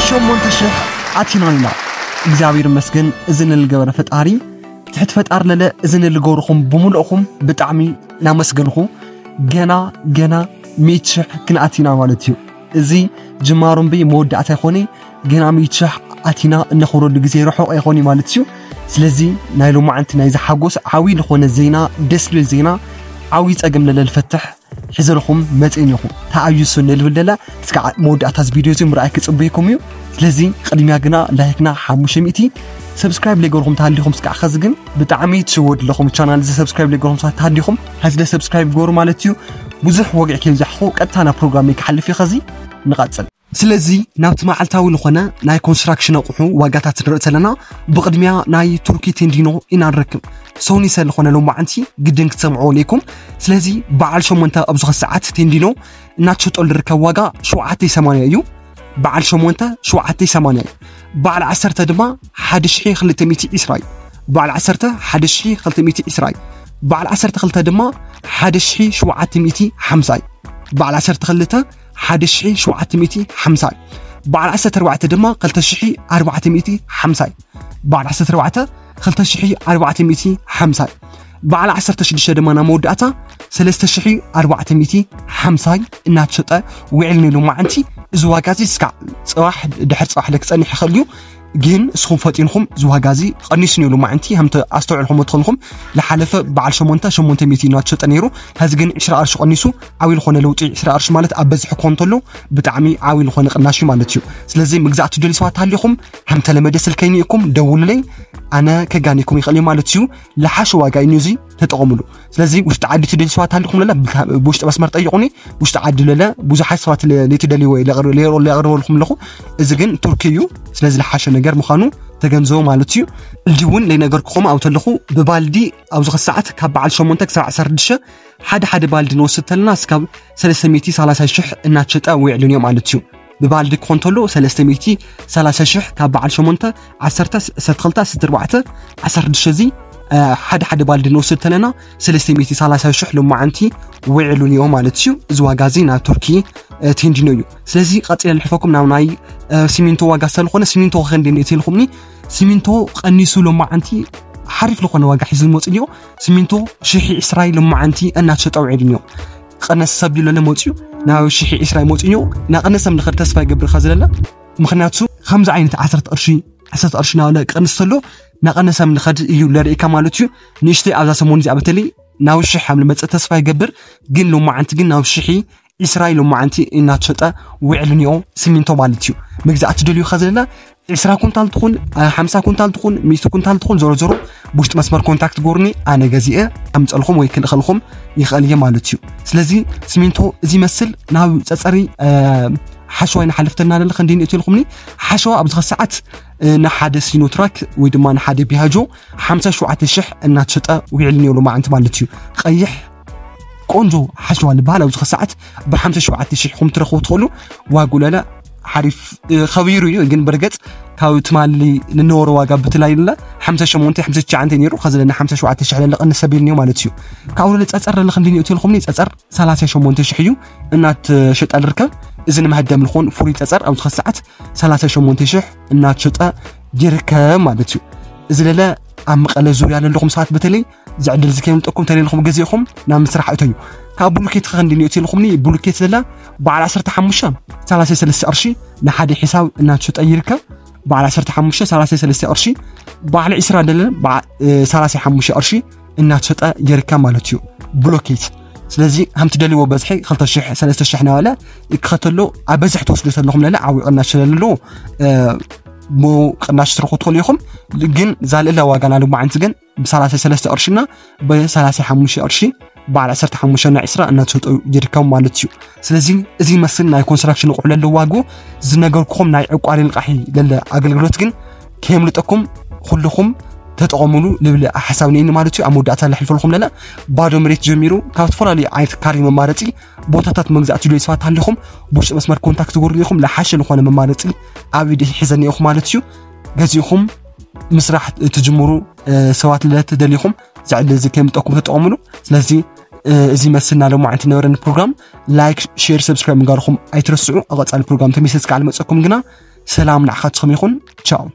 ሸሞንተ ሽሕ ኣቲና ኢና። እግዚኣብሔር ይመስገን፣ እዚ ንልገበረ ፈጣሪ፣ ትሕት ፈጣር ለለ፣ እዚ ንልገብርኹም ብምልእኹም ብጣዕሚ ናመስገንኹ። ገና፣ ገና ሚእቲ ሽሕ ክንኣቲና ማለት እዩ። እዚ ጅማሮ እምበይ መወዳእታ ይኾነ፣ ገና ሚእቲ ሽሕ ኣቲና እነኽብረሉ ግዜ ርሑቕ ኣይኾነ ማለት እዩ። ስለዚ ናይ ሎማዓንቲ ናይዚ ሓጎስ ዓብዪ ዝኾነ ዜና፣ ደስ ልብል ዜና፣ ዓብዪ ጸገም ለለ ልፈትሕ ሒዘልኹም መጽእን ኢኹ። ተኣዩሱ ንልብል ለለ፣ እስከ ዓ-፣ መወዳእታ እዚ ቪድዮ እዚ ምርኣይ ክጽበየኩም እዩ። ስለዚ ቅድሚያ ግና ላይክና ሓሙሽተ ሚእቲ፣ ሰብስክራይብ ለይገርኹም ተሃሊኹም እስከ ኸዚ ግን ብጣዕሚ ትሽወድ ኣለኹም። ቻናል እዚ ሰብስክራይብ ለይገርኹም ተሃሊኹም፣ ሐዚ ለ ሰብስክራይብ ግበሩ ማለት እዩ። ብዙሕ ወግዕ ከይብዛሕኹ ቀጥታ ናብ ፕሮግራም ክሓልፍ እዩ። ኸዚ ንቐጽል። ስለዚ ናብቲ መዓልታዊ ዝኾነ ናይ ኮንስትራክሽን ኣቑሑ ዋጋታት ንርኢ ዘለና፣ ብቕድሚያ ናይ ቱርኪ ቴንዲኖ ኢና ንረክብ። ሶኒሰ ዝኾነ ሎማዓንቲ ግድን ክትሰምዕዎ ኣለኩም። ስለዚ በዓል ሸሞንተ ኣብዚ ሰዓት ቴንዲኖ እናትሸጠሉ ዝርከብ ዋጋ ሸውዓተ ሰማንያ እዩ። በዓል ሸሞንተ ሸውዓተ ሰማንያ እዩ። በዓል ዓሰርተ ድማ ሓደ ሽሕ ክልተ ሚእቲ ዕስራ እዩ። በዓል ዓሰርተ ሓደ ሽሕ ክልተ ሚእቲ ዕስራ እዩ። በዓል ዓሰርተ ክልተ ድማ ሓደ ሽሕ ሸውዓተ ሚእቲ ሓምሳ እዩ። በዓል ዓሰርተ ክልተ ሓደ ሽሕ ሸውዓተ ሚእቲ ሓምሳ እዩ። በዓል ዓሰርተ ኣርባዕተ ድማ ክልተ ሽሕ ኣርባዕተ ሚእቲ ሓምሳ እዩ። በዓል ዓሰርተ ኣርባዕተ ክልተ ሽሕ ኣርባዕተ ሚእቲ ሓምሳ እዩ። በዓል ዓሰርተ ሽዱሽተ ድማ ናብ መወዳእታ ሰለስተ ሽሕ ኣርባዕተ ሚእቲ ሓምሳ እናተሸጠ ውዒሉ ነይሩ ሎማዓንቲ። እዚ ዋጋ እዚ እስካዕ ጽባሕ ድሕር ጽባሕ ለክጸንሕ ይኽእል እዩ። ግን እስኹም ፈጢንኹም እዚ ዋጋ እዚ ቀኒሱ ነይሩ ሎማዓንቲ። ከምቲ ኣስተውዕልኹም ትኾንኹም፣ ዝሓለፈ በዓል ሸሞንተ ሸሞንተ ሚእቲ እናተሸጠ ነይሩ። ሐዚ ግን ዕስራ ቅርሺ ቀኒሱ። ዓብዪ ዝኾነ ለውጢ፣ ዕስራ ቅርሺ ማለት ኣብ በዝሒ ክኾን እንተሎ ብጣዕሚ ዓብዪ ዝኾነ ቅናሽ እዩ ማለት እዩ። ስለዚ ምግዛእ ትደልዩ ሰባት ሃሊኹም፣ ከም ተለመደ ስልከይ ንኢኩም ደውሉለይ፣ ኣነ ከጋኒኩም ይኽእል እየ ማለት እዩ። ለሓሽ ዋጋ እዩ እዚ፣ ተጠቐሙሉ። ስለዚ ውሽጢ ዓዲ ትደልዩ ሰባት ሃሊኹም ለለ፣ ብታ-፣ ብውሽጢ መስመር ጠይቑኒ። ውሽጢ ዓዲ ለለ ብዙሓት ሰባት ለ-፣ ለይትደልይዎ ለቕር-፣ ለቕር-፣ ለቕርበልኩም ኣለኹ። እዚ ግን ቱርኪ እዩ። ስለዚ ለሓሸ ነገር ምዃኑ ተገንዘቡ ማለት እዩ። ባልዲ እውን ለይነገርኩኹም ኣብኡ ተለኹ፣ ብባልዲ ኣብዚ ሰዓት ካብ በዓል ሸሞንተ ክሳብ ዓሰርተ ሽዱሽተ ሓደ ሓደ ባልዲ ንወስድ ተለና እስካብ ሰለስተ ሚእቲ ሰላሳ ሽሕ እናተሸጠ ውዒሉ እኒኦ ማለት እዩ። ብባልዲ ክኾን ተሎ ሰለስተ ሚእቲ ሰላሳ ሽሕ ካብ በዓል ሸሞንተ፣ ዓሰርተ፣ ዓሰርተ ክልተ፣ ዓሰርተ ኣርባዕተ፣ ዓሰርተ ሽዱሽተ እዚ፣ እ፣ ሓደ ሓደ ባልዲ ንወስድ ተለና ሰለስተ ሚእቲ ሰላሳ ሽሕ ሎማዓንቲ ውዒሉ እኒኦ ማለት እዩ። እዚ ዋጋ እዚ ናብ ቱርኪ፣ እ፣ ቴንዲኖ እዩ። ስለዚ ቀጺለ ልሕፈኩም ናብ ናይ፣ እ፣ ሲሚንቶ ዋጋ ስለዝኾነ፣ ሲሚንቶ ከንደይ እኒኦ ተልኩምኒ፣ ሲሚንቶ ቀኒሱ ሎማዓንቲ ሓሪፍ ዝኾነ ዋጋ ሒዙ መጽእ እኒኦ። ሲሚንቶ ሽሕ ዕስራ ሎማዓንቲ እናተሸጠ ውዒሉ እኒኦ። ቀነስ ሰብ ድለለ መጽኡ ናብ ሽሕ ዕስራ መጽኡ እኒኦ። ናቀነሰም ንኸድ ተስፋ ይገብር ኸዚ ለለ። ምኽንያቱ ከምዚ ዓይነት ዓሰርተ ቅርሺ፣ ዓሰርተ ቅርሺ ናበለ ቀንስ ተሎ ናቀነሰም ንኸድ እዩ ለርእካ ማለት እዩ። ንእሽተይ ኣብዛ ሰሞን እዚኣ በተለይ ናብ ሽሕ ከም ልመጽእ ተስፋ ይገብር። ግን ሎማዓንቲ ግን ናብ ሽሕ ዕስራ ሎማዓንቲ እናተሸጠ ውዕል እኒኦ ሲሚንቶ ማለት እዩ። ምግዛእ ትደልዩ ኸዚ ለለ ዕስራ ኩንታል ትኹን፣ እ፣ ሓምሳ ኩንታል ትኹን፣ ሚእቲ ኩንታል ትኹን፣ ዞሮ ዞሮ ብውሽጢ መስመር ኮንታክት ጎርኒ ኣነ ገዚኤ ኣምጸልኹም ወይ ክልእኸልኹም ይኽእል እየ ማለት እዩ። ስለዚ ሲሚንቶ እዚ ይመስል። ናብ ጸጸሪ፣ እ፣ ሓሸዋ ንሓልፍ ተልና ለለ ክንደይ ንእትልኩምኒ ሓሸዋ ኣብዚ ሰዓት፣ እ፣ ንሓደ ሲኖትራክ ወይ ድማ ንሓደ ቢሃጆ ሓምሳ ሸውዓተ ሽሕ እናተሸጠ ውዒል እኒኦ ሎማዓንቲ ማለት እዩ። ቀይሕ ቆንጆ ሓሸዋ ዝበሃል ኣብዚ ሰዓት ብሓምሳ ሸውዓተ ሽሕ ኹም ትረኽቡ ትኽእሉ። ዋጉ ለለ ሓሪፍ፣ እ፣ ኸቢሩ እዩ፣ ግን ብርገጽ ካብ ትማሊ ንነበሮ ዋጋ ብትላይ ለለ ሓምሳ ሸሞንተ ሓምሳ ትሽዓተ ነይሩ፣ ኸዚ ለለ ሓምሳ ሸውዓተ ሽሕ ለለ ቅንስ ኣቢሉ እኒኦ ማለት እዩ። ካብኡ ለለ ጸጸር ለለ ክንደይ እትልኩምኒ ጸጸር ሰላሳ ሸሞንተ ሽሕ እዩ እናተሸጠ ዝርከብ። እዚ ንመሀደም ልኾን ፍሩይ ጸጸር ኣብዚ ሰዓት ሰላሳ ሸሞንተ ሽሕ እናተሸጠ ይርከብ ማለት እዩ። እዚ ለለ ኣብ መቐለ ዙርያ ለለኹም ሰባት በተለይ ዝዕድል እዚ ከየምልጠኩም ተለልኹም ገዚእኹም ናብ ምስራሕ እተዩ። ካብ ብሉኬት ኸ ክንዲ ንእትልኹምኒ ብሉኬት ለለ በዓል ዓሰርተ ሓሙሽተ ሰላሳ ሰለስተ ቅርሺ ንሓደ ሒሳብ እናተሸጠ ይርከብ። በዓል ዓሰርተ ሓሙሽተ ሰላሳ ሰለስተ ቅርሺ፣ በዓል ዕስራ ለለ በዓ-፣ እ፣ ሰላሳ ሓሙሽተ ቅርሺ እናተሸጠ ይርከብ ማለት እዩ ብሎኬት። ስለዚ ከም ትደልይዎ በዝሒ ክልተ ሽሕ ሰለስተ ሽሕ እናበለ ይከተሎ። ኣብ በዝሒ ትወስዱ ዘለኹም ለለ ዓብዪ ቅናሽ ስለለዎ፣ እ፣ ሞ-፣ ቅናሽ ትረኽቡ ትኽእሉ ኢኹም። ግን ዛልእለ ዋጋ ናሉ መዓንቲ ግን ብሰላሳ ሰለስተ ቅርሽና ብሰላሳ ሓሙሽተ ቅርሺ በዓል ዓሰርተ ሓሙሽተ እና ዕስራ እናተሸጡ ይርከቡ ማለት እዩ። ስለዚ እዚ ይመስል ናይ ኮንስትራክሽን ኣቑሑ ለለ ዋጉ። ዝነገርኩኹም ናይ ዕቋሪ ልቃሒ ለለ ኣገልግሎት ግን ከየምልጠኩም ኩልኹም ተጠቐሙሉ ልብል ሓሳብ ነይኒ ማለት እዩ። ኣብ መወዳእታ ለሕልፈልኩም ለለ ባዶ መሬት ጀሚሩ ካብ ዝተፈላለዩ ዓይነት ካሬ መማረፂ ቦታታት መግዛእቲ ዶ ሰባት ሃሊኹም ብውሽጢ መስመር ኮንታክት ትገብሩ ኢኹም። ለሓሸ ዝኾነ መማረፂ ኣብ ኢድ ሒዘ እኒኦኹ ማለት እዩ። ገዚእኹም ምስራሕ ትጅምሩ፣ እ፣ ሰባት ለለ ትደሊኹም ዝዕድል እዚ ከየምልጠኩም ተጠቐሙሉ። ስለዚ፣ እ፣ እዚ መስልና ሎማዓንቲ ነበረኒ ፕሮግራም። ላይክ፣ ሼር፣ ሰብስክራይብ ምግባርኹም ኣይትረስዑ። ኣብ ቀጻሊ ፕሮግራም ተመልሰ እስካዕ ልመጸኩም ግና ሰላም ንዓኻትኩም ይኹን። ቻው።